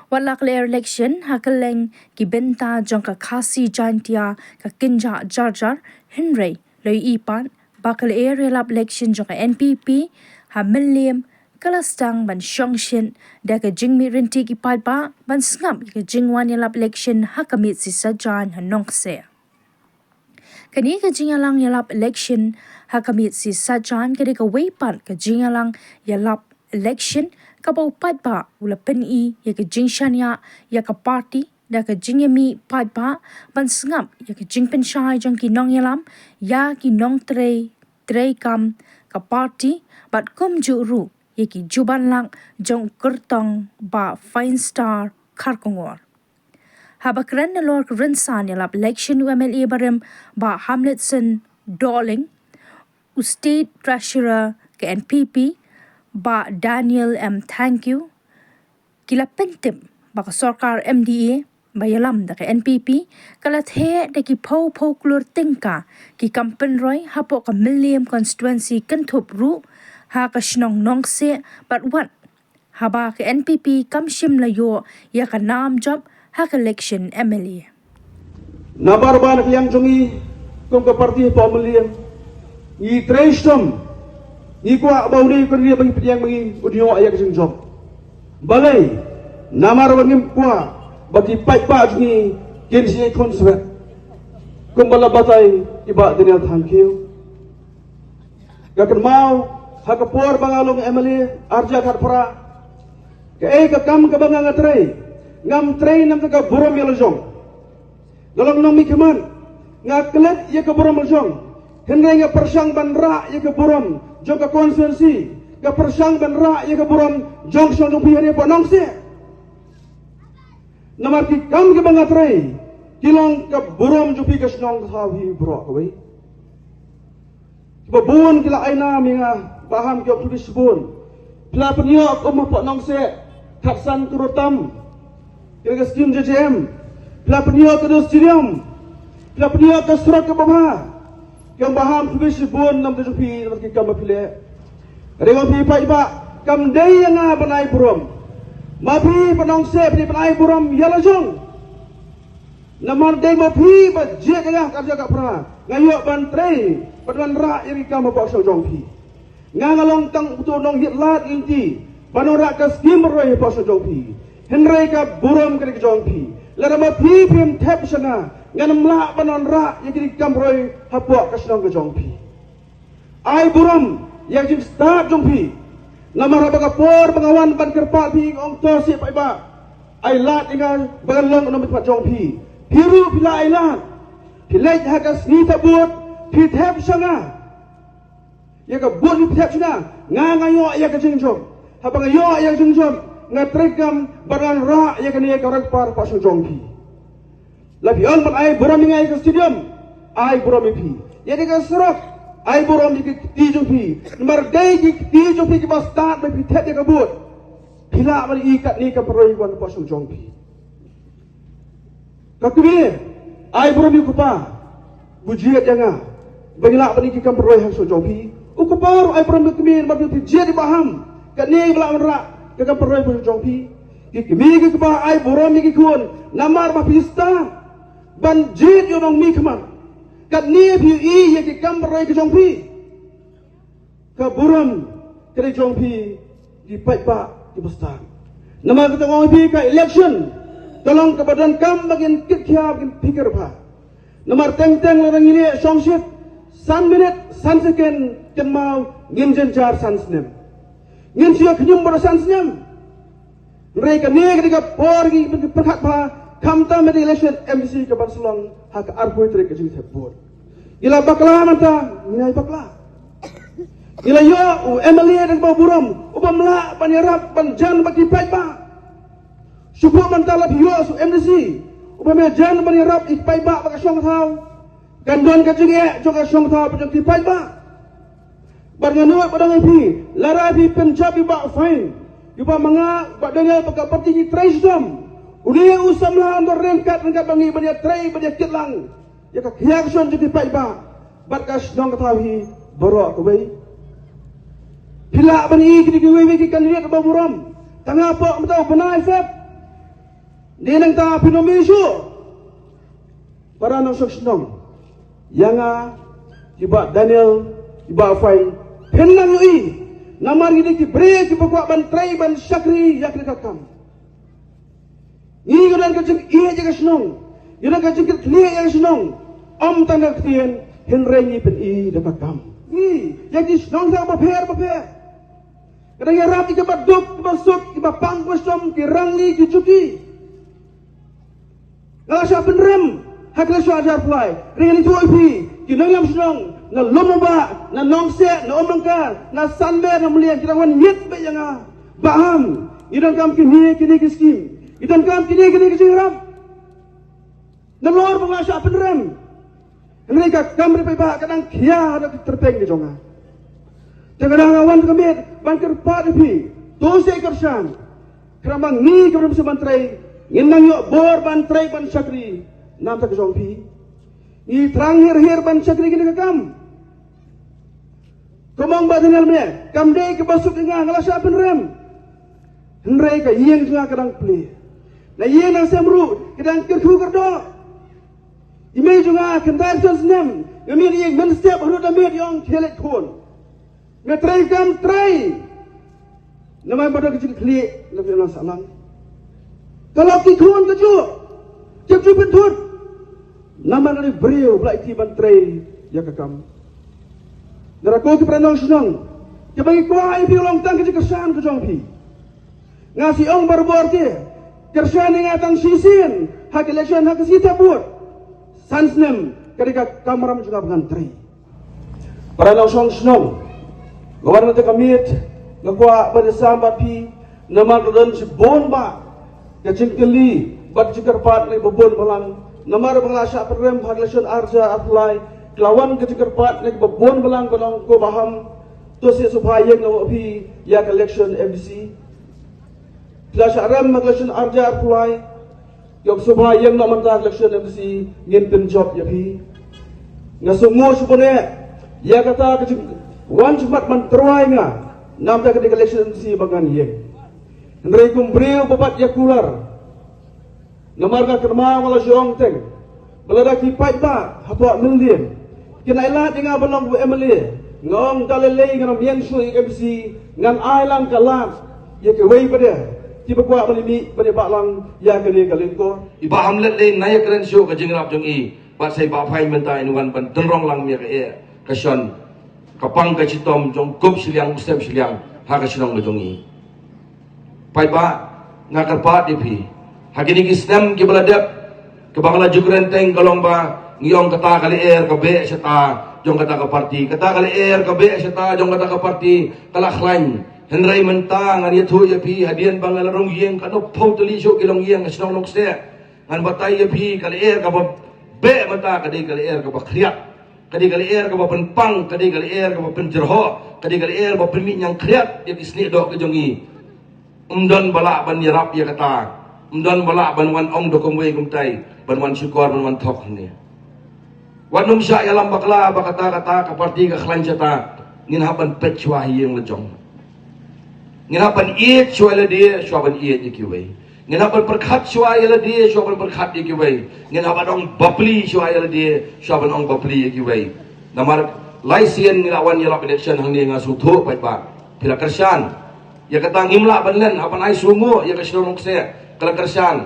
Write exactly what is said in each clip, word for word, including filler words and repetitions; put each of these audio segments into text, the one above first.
Wat la ka lyer election ha kylleng ki bynta jong ka Khasi Jaintia ka kynjah jar jar, hynrei la ïohi pat ba ka lyer ïalap election jong ka N P P ha Mylliem ka la sdang ban shongshit da ka jingmih ryntih ki paidbah ban sngap ïa ka jingwan ïalap election ha ka miet shi saitjaiñ ha Nongkseh. Kane ka jingïalang ïalap election ha ka miet shi saitjaiñ ka dei kawei pat ka jingïalang ïalap election kaba u paidbah u la pyni ïa ka jingshaniah ïa ka party da ka jingïamih paidbah ban sngap ïa ka jingpynshai jong ki nongïalam ïa ki nongtrei treikam ka party bad kumjuh ruh ïa ki juban lak jong u kyrtong Bah Fine Star Kharkongor. Haba kren nalor ka rynsan ïalap election u M L A barim Bah Hamletson Dohling, u State Treasurer ka N P P Bah Daniel M Thangkhiew, ki la pyntip ba ka sorkar M D A ba ïalam da ka N P P ka la theh da ki phew phew klur tyngka ki kam pynroi hapoh ka Mylliem constituency kynthup ruh ha ka shnong Nongkseh bad wat haba ka N P P kam shym la ïoh ïa ka nam jop ha ka election M L A. Nabar ba na ka liang jong ngi kum ka party hapoh Mylliem, ngi trei shitom, ngi kwah ba une u kandidate ba ngi pdiang ba ngi un ïoh ïa ka jingjop. Balei? Namar ba ngim kwah ba ki paidbah jong ngi kin shu ïakhun swet kumba la batai i Bah Daniel Thangkhiew. Nga kynmaw ha ka por ba nga long M L A arhajar khatphra, kaei ka kam kaba nga nga trei? Ngam trei namar ka burom ïa la jong. Nga long nongmihkhmat, nga klet ïa ka burom la jong. Hynrei nga pyrshang ban rah ïa ka burom jong ka constituency, nga pyrshang ban rah ïa ka burom jong ka shnong jong phi hangne hapoh Nongkseh. Namar ki kam kiba nga trei ki long ka burom jong phi ka shnong ka thaw hi baroh kawei. Kiba bun ki la ai nam ïa nga, Bah Ham, ki ong phi shibun. Phi la pynïoh ka um hapoh Nongkseh khatsan klur tam. Ki la ka skim J J M. Phi la pynïoh ka stadium. Phi la pynïoh ka surok kaba bha. Ki ong Bah Ham, phi shibun namar ka jong phi, namar ki kam ba phi leh. Hynrei phi paidbah, kam dei ïa nga ban ai burom. Ma phi hapoh Nongkseh phi dei ban ai burom ïa la jong. Namar dei ma phi ba jied ïa nga ha ka arhajar khatphra, nga ïoh ban trei bad ban rah ïa ki kam hapoh shnong jong phi. Nga nga long tang uto u nonghied lad lynti ban wanrah ka skim roi hapoh shnong jong phi. Hynrei ka burom ka dei ka jong phi. Lada ma phi phim thep sha nga, ngan ym lah ban wanrah ïa ki kam roi hapoh ka shnong ka jong phi. Ai burom ïa ka jingstad jong phi. Namar haba ka por ba nga wan ban kyrpad phi, nga ong to seh paidbah, ai lad ïa nga ba ngan long u nongmihkhmat jong phi. Phi ruh phi la ai lad. Phi leit ha ka sngi thep vote, phi thep sha nga. Ïa ka vote phi thep sha nga, nga nga ïoh ïa ka jingjop. Haba nga ïoh ïa ka jingjop, nga treikam ba ngan rah ïa kane ka roi kpar hapoh shnong jong phi. La phi ong ban ai burom ïa nga ïa ka stadium, ai burom ïa phi. Ïa kane ka surok, ai burom ïa ki kti jong phi. Namar dei ki kti jong phi kiba stad ba phi thep ïa ka vote. Phi lah ban ïohi katne ka kam pynroi wan hapoh shnong jong phi. Ka kmie, ai burom ïa u kpa ba u jied ïa nga ba ngi lah ban ïohi ki kam pynroi ha shnong jong phi. U kpa ruh ai burom ïa u kmie namar phi jied ïa Bah Ham, katne ba lah ban rah ka kam pynroi ha shnong jong phi. Ki kmie ki kpa ai burom ïa ki khun namar ba phi stad ban jied ïa u nongmihkhmat. Katne phi ïohi ïa ki kam pynroi ka jong phi. Ka burom ka dei jong phi ki paidbah kiba stad. Namar kata nga ong ïa phi, ka election ka long kaba donkam ba ngin kit khia, ba ngin phikir bha. Namar teng teng lada ngi leh shongshit san minit, san second, kynmaw ngin jynjar san snem. Ngin shu ïa khñium bad san snem. Hynrei kane ka dei ka por ngi pyrkhat bha, khamtam ha ka election M D C kaban sa long ha ka arphew tarik ka jingthep vote. Ngi la bakla mynta, ngi la bakla. Ngi la ïoh u M L A da kaba burom, u bym lah ban ïarap ban jan bad ki paidbah. Shu phuh mynta la phi ïoh u M D C u bym ïajan ban ïarap ïa ki paidbah bad ka shong thaw. Kan don ka jingeh jong ka shong thaw bad jong ki paidbah. Bad nga nud ban ong ïa phi, lada phi pynjop ïa u Bah Fine, ïa u Bah Manga, Bah Daniel bad ka party, ngi trei shitom. Une u samla un da ryngkat ryngkat bad ngi ban ïatrei ban ïakit lang ïa ka khiah ka shon jong ki paidbah bad ka shnong ka thaw hi baroh kawei. Phi lah ban ïohi kine kiwei kiwei ki candidate ba burom. Tang hapoh mynta u bnai Feb, Dei nangta phin ym ïohi shuh. Para nongshong shnong, ïa nga, i Bah Daniel, i Bah Fain, phin nang ïohi. Namar ngi dei ki briew kiba kwah ban trei ban shakri ïa kane ka kam. Ngi, ngi don ka jingïeit ïa ka shnong, ngi don ka jingkitkhlieh ïa ka shnong. Ym tang da ka ktien, hynrei ngi pyni da ka kam. Ngi, ïa ki shnong kiba pher bapher, ka dang ïarap ïa kiba duk kiba suk, kiba pang kiba shong, ki rangli ki juki. Nga la shah pynrem ha ka election ar hajar arphew lai. Hynrei ngan ïathuh ïa phi, ki nongïalam shnong na Lumbabah, na Nongkseh, na Umlyngka, na Sanmer, na Mawlieh, ki dang wan ngeit beit ïa nga. Bah Ham, ngi donkam kine kine ki skim, ngi donkam kine kine ki jingïarap. Nalor ba nga la shah pynrem, hynrei ka kam ri paidbah ka dang khia da ki tyrpeng ka jong nga. Te ka dang, nga wan ka miet ban kyrpad ïa phi, to seh kyrshan. Khnang ba ngi kiba don mynsiem ban trei ngin nang ïoh bor ban trei ban shakri namar ka jong phi. Ngi thrang hiar hiar ban shakri kane ka kam. Kumba ong Bah Daniel mynne, kam dei kaba suk ïa nga, nga la shah pynrem. Hynrei ka ïing jong nga ka dang plie. Na ïing na sem ruh ka dang kyrkhu kyrdoh. I mei jong nga khyndai san snem, nga miet ïing mynstep haduh da miet, i ong khie leit khun. Nga trei kam trei. Namar ba don ka jingkitkhlieh na ka sahlang. Ka lok ki khun ka juh, kim ju pynthut. Namar nga dei briew ba la ïaid ban trei ïa ka kam. Nga da ko ki para nongshong shnong, kiba ngi kwah ïa phi long tang ka jingkyrshan ka jong phi. Nga sngew ong barabor te, kyrshan ïa nga tang shisien ha ka election ha ka sngi thep vote. San snem ka dei ka kamram jong nga ba ngan trei. Para nongshong shnong, nga wan na kata ka miet, nga kwah ban ïasam bad phi, namar ka don shibun bah ka jingkylli bad jingkyrpad na kiba bun balang. Namar ba nga la shah pynrem ha ka election ar hajar arphew lai, ka la wan ka jingkyrpad na kiba bun balang, ka ong ko Bah Ham, to seh sngewbha ïeng noh phi ïa ka election M D C. Phi la shah rem ha ka election ar hajar arphew lai, ïoh sngewbha ïeng noh mynta election M D C, ngin pynjop ïa phi. Nga sngewnguh shibun eh ïa kata ka jingwan shakhmat ban tyrwa ïa nga namar kata ka election M D C ba ngan ïeng. Hynrei kum briew ba bat ïa kular, namar nga kynmaw nga la shu ong teng ba lada ki paidbah hapoh Mylliem kin ailad ïa nga ban long u M L A, nga ong da lei lei ngan ym ïeng shuh ïa ka M D C, ngan ai lang ka lad ïa kiwei pat de kiba kwah ban ïa mih ban ïa bah lang ïa kane ka lyngkor. I Bah Hamlet lei, nga ïakren shuh ka jingïarap jong i bad sa i Bah Fain mynta, in wan ban tynrong lang ïa ka eh ka shon, ka pang ka shitom jong kup shiliang u snem shiliang ha ka shnong ka jong i. Paidbah, nga kyrpad ïa phi, ha kine ki snem kiba la dep, kaba nga la ju kren teng ka long ba ngi ong kata ka lyer ka beh shata jong kata ka parti, kata ka lyer ka beh shata jong kata ka parti ka la khlaiñ. Hynrei mynta ngan ïathuh ïa phi, hadien ba nga la rung ïing katno phew tylli shuh ki longïing ha shnong Nongkseh, ngan batai ïa phi, ka lyer kaba beh mynta ka dei ka lyer kaba khriat. Ka dei ka lyer kaba pynpang, ka dei ka lyer kaba pynjyrhoh, ka dei ka lyer ba pynmih ñiangkhriat ïa ki snieh doh ka jong ngi. Ym don ba lah ban ïarap ïa kata. Ym don ba lah ban wan ong da kumwei kumtai, ban wan shukor, ban wan thok hangne. Wat nym shah ïalam bakla ba kata, kata ka parti ka khlaiñ shata. Ngin hap ban peit shuwa ha ïing la jong. Ngin hap ban ïeit shuwa ïa lade shuwa ban ïeit ïa kiwei. Ngin hap ban pyrkhat shuwa ïa lade shuwa ban pyrkhat ïa kiwei. Ngin hap ban ong bapli shuwa ïa lade shuwa ban ong bapli ïa kiwei. Namar lai sien ngi la wan ïalap election hangne, nga sngewthuh paidbah, phi la kyrshan. Ïa kata ngim lah ban len, hap ban ai sngewthuh ïa ka shnong Nongkseh, ka la kyrshan.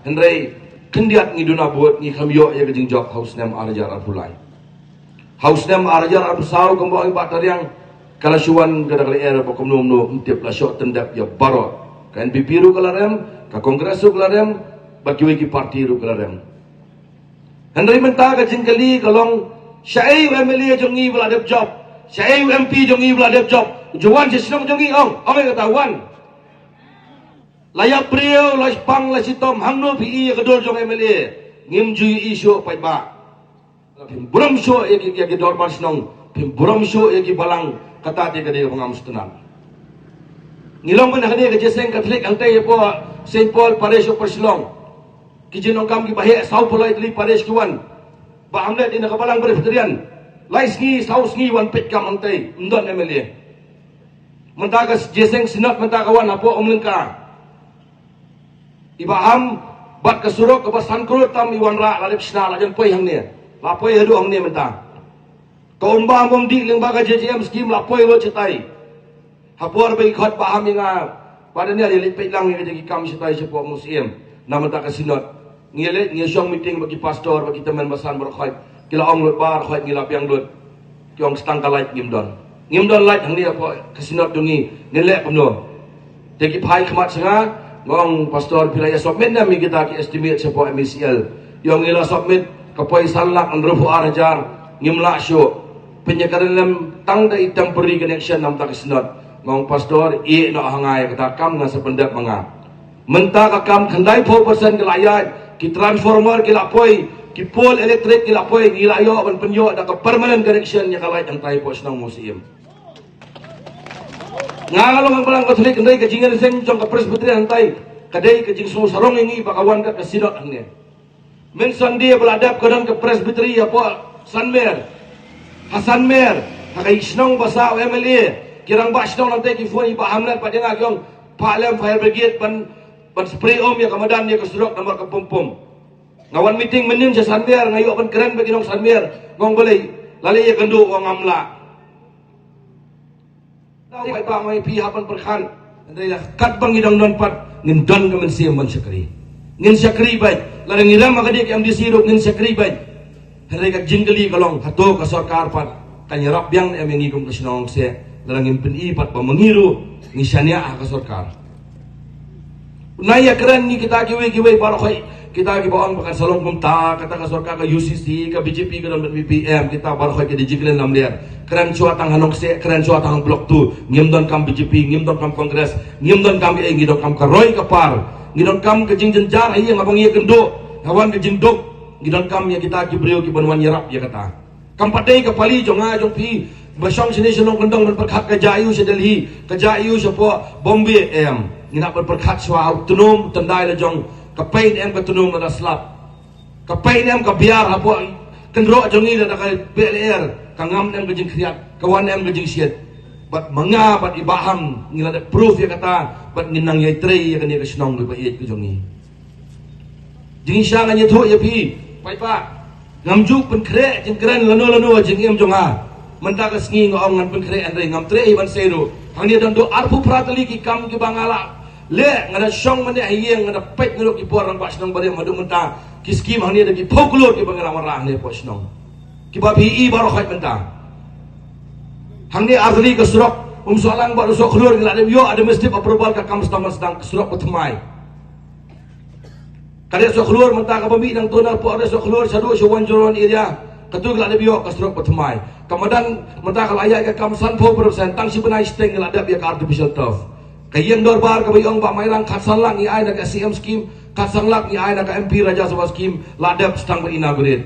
Hynrei khyndiat ngi duna vote, ngi kham ïoh ïa ka jingjop ha u snem ar hajar arphew lai. Ha u snem ar hajar arphew saw, kumba ong i Bah Tariang, ka la shu wan ka da ka lyer ba kumno kumno ym tip, la shoh tyndep ïa baroh. Ka N P P ruh ka la rem, ka Congress ruh ka la rem, bad kiwei ki parti ruh ka la rem. Hynrei mynta ka jingkylli ka long, shaei u M L A jong ngi ba la dep jop? Shaei u M P jong ngi ba la dep jop? Ju wan sha shnong jong ngi, ong, ong ïa kata, wan. La ïap briew, la pang, la shitom, hangno phi ïohi ïa ka dur jong M L A? Ngim ju ïohi shuh paidbah. Phim burom shuh ïa ki, ïa ki dorbar shnong, phim burom shuh ïa ki balang, kata te ka dei ba ngam sngewtynnat. Ngi long mynta hangne ka jingïaseng Katholik hangtei hapoh Saint Paul Parish Upper Shillong. Ki jingdonkam kiba heh, saw phew lai tylli parish ki wan. Bah Hamlet, ïa na ka balang Presbyterian, lai sngi saw sngi wan peit kam hangtei, ym don M L A. Mynta ka jingïaseng Synod mynta ka wan hapoh Umlyngka. I Bah Ham, Bad ka surok kaba san klur tam i wanrah la dep shna, la jan poi hangne. La poi haduh hangne mynta. Ka umba mom dih lyngba ka J J M scheme la poi lut shatai. Ha por ba i khot ba ham i nga. Bad ane ri leit peit lang ïa ka jingkam shatai shapoh Museum. Na mynta ka Synod. Ngi leit ngi shong meeting bad ki pastor bad ki tymmen basan baroh khoit. Ki la ong lut baroh khoit ngi la biang lut. Ki ong stang ka light ngim don. Ngim don light hangne hapoh ka Synod jong ngi. Ngin leh kumno. Te ki phai khmat sha nga, nga ong pastor phi la ïa submit ne em ïa kita ki estimate shapoh M E C L. Ïa ngi la submit ka poi san lak hynriewphew ar hajar, ngim lah shuh. Pynïakren lem tang da i temporary connection na mynta ka Synod. Nga ong pastor, ïeh noh ha nga ïa kata kam ngan sa pyndep ma nga. Mynta ka kam khyndaiphew percent ki la ïaid, ki transformer ki la poi, ki pole electric ki la poi, ngi la ïoh ban pynïoh da ka permanent connection ïa ka light hangtai hapoh shnong Museum. Nga long hangbalang Katholik, hynrei ka jingïaseng jong ka Presbyterian hangtai ka dei ka jingsngew sarong ïa ngi ba ka wan ka Synod hangne. Mynta Sunday ba la dep ka don ka Presbytery hapoh Sanmer. Ha Sanmer, ha ka shnong ba sah u M L A, ki rangbah shnong hangtai ki phone ïa i Bah Hamlet bad ïa nga ki ong, phah lem fire brigade ban, ban spray um ïa ka madan ïa ka surok namar ka pum pum. Nga wan meeting mynnin sha Sanmer, nga ïoh ban kren bad ki nong Sanmer, nga ong balei, la leh ïakynduh, ong ngam lah. Dei ba ngi phi hap ban pyrkhat. Hynrei katba ngi dang don pat ngin don ka mynsiem ban shakri. Ngin shakri beit. Lada ngi rem ha ka dei ka M D C ruh ngin shakri beit. Hynrei ka jingkylli ka long hato ka sorkar pat kan ïarap biang ne em ïa ngi kum ka shnong Nongseh. Lada ngim pyni pat ba ma ngi ruh ngi shaniah ha ka sorkar. Nai ïa kren ngi kita kiwei kiwei baroh khoit, kita kiba ong ba kan sa long kumta, kata ka sorkar ka U C C, ka B J P ka don bad V P M, kita baroh khoit ka dei jingkren lamler. Kren shuwa tang ha Nongseh, kren shuwa tang ha Block two, ngim donkam B J P, ngim donkam Congress, ngim donkam ei, ngi donkam ka roi ka par. Ngi donkam ka jingjynjar ha ïing haba ngi ïakynduh, ha wan ka jingduk, ngi donkam ïa kita ki briew kiban wan ïarap ïa kata. Kam pat dei ka pali jong nga jong phi ba shong shane sha nongkyndong ban pyrkhat ka jia aiu sha Delhi, ka jia aiu shapoh Bombay, em. Ngi hap ban pyrkhat shuwa ha u tnum tyndai la jong, ka pei ne em ka tnum lada slap. Ka pei ne em ka biar hapoh kynroh jong ngi lada ka beh lyer, ka ngam ne em ka jingkhriat, ka wan ne em ka jingshit. Bad ma nga bad i Bah Ham ngi la dep proof ïa kata, bad ngin nang ïai trei ïa kane ka shnong kaba ïeit ka jong ngi. Jingshisha ngan ïathuh ïa phi, paidbah. Ngam ju pynkhreh jingkren lano lano ha jingim jong nga. Mynta ka sngi nga ong ngan pynkhreh hynrei ngam treh hi ban sei ruh. Hangne don duh arphew phra tylli ki kam kiba nga la leh, nga da shong mynne ha ïing, nga da peit nga duh ki por rangbah shnong barim haduh mynta. Ki skim hangne da ki phew klur kiba nga la wanrah hangne hapoh shnong. Kiba phi i baroh khoit mynta. Hangne ar tylli ka surok Umsohlang bad Umsohkhlur ngi la dep ïoh administrative approval, ka kam sdang ban sdang, ka surok ba thymmai. Ka dei Sohkhlur mynta kaba mih nangta na pdeng Sohkhlur shaduh sha Wanjoron area. Katu ka la dep ïoh ka surok ba thymmai. Ka madan mynta ka la ïaid ka kam sanphew percent, tang shi bnai shiteng ka la dep ïa ka artificial turf. Ka ïing dorbar kaba ïong Bah Mairang, khatsan lak ngi ai na ka C M scheme, khatsan lak ngi ai na ka M P Rajya Sabha scheme, la dep sdang ban inaugurate.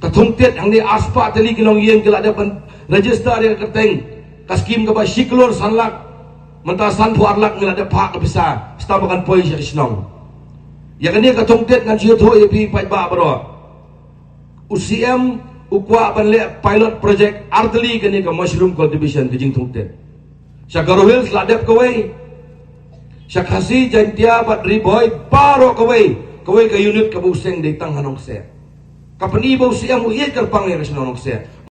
Ka Thungtit hangne arspah tylli ki longïing ki la dep ban register ïa ka kyrteng. Ka scheme kaba shi klur san lak. Mynta sanphew ar lak ngi la dep phah ka pisa, sdang ba kan poi sha ka shnong. Ïa kane ka Thungtit ngan shu ïathuh ïa phi paidbah baroh. U C M u kwah ban leh pilot project ar tylli kane ka mushroom cultivation ka jingthungtit. Sha Garo Hills la dep kawei. Sha Khasi, Jaintia bad Ri Bhoi baroh kawei. Kawei ka unit kaba u seng dei tang ha Nongseh. Ka pyni ba u C M u ïeit kyrpang ïa ka shnong Nongseh.